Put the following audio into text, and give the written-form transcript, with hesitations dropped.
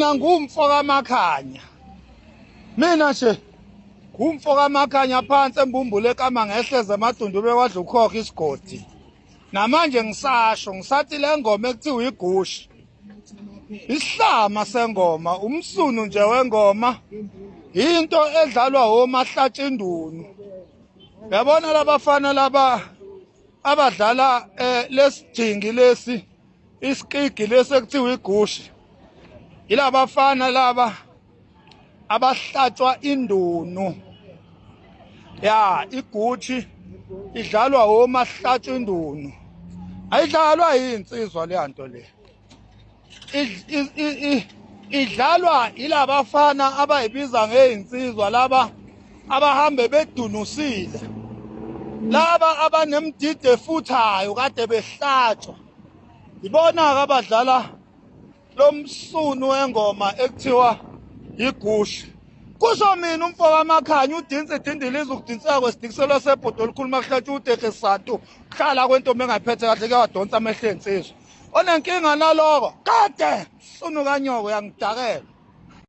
Mina ngumfo kaMakhanya. Mina nje ngumfo kaMakhanya phansi embumbule ekama ngehleze emadundube kwadla ukhokha isigodi. Namanje ngisasho ngisathi le ngoma ekuthiwa igushi. Isihlama sengoma umsunu nje wengoma into edlalwa omahlatshindunu. Yabona labafana laba abadlala eh, lesijingi lesi isikigi lesi ekuthiwa igushi yilabafana laba abahlatshwa indunu ya igushi idlalwa omahlatshwa indunu ayidlalwa yinsizwa leyanto le idlalwa yilabafana abayibiza ngezinsizwa laba abahambe bedunusile laba abanemdide efuthayo kade behlatshwa ibona-ke abadlala lo msunu wengoma ekuthiwa yigushi kusho mina umfo kamakhanya udinsa idindiliza ukudinseka kwesidikiselo sebhodo olukhuluma kuhlatshwa udehe santu kuhlala kwentombi engayiphethe kahle kuyawadonsa amehlo ensizwa onenkinga naloko kade sunu kanyoko yangidakela.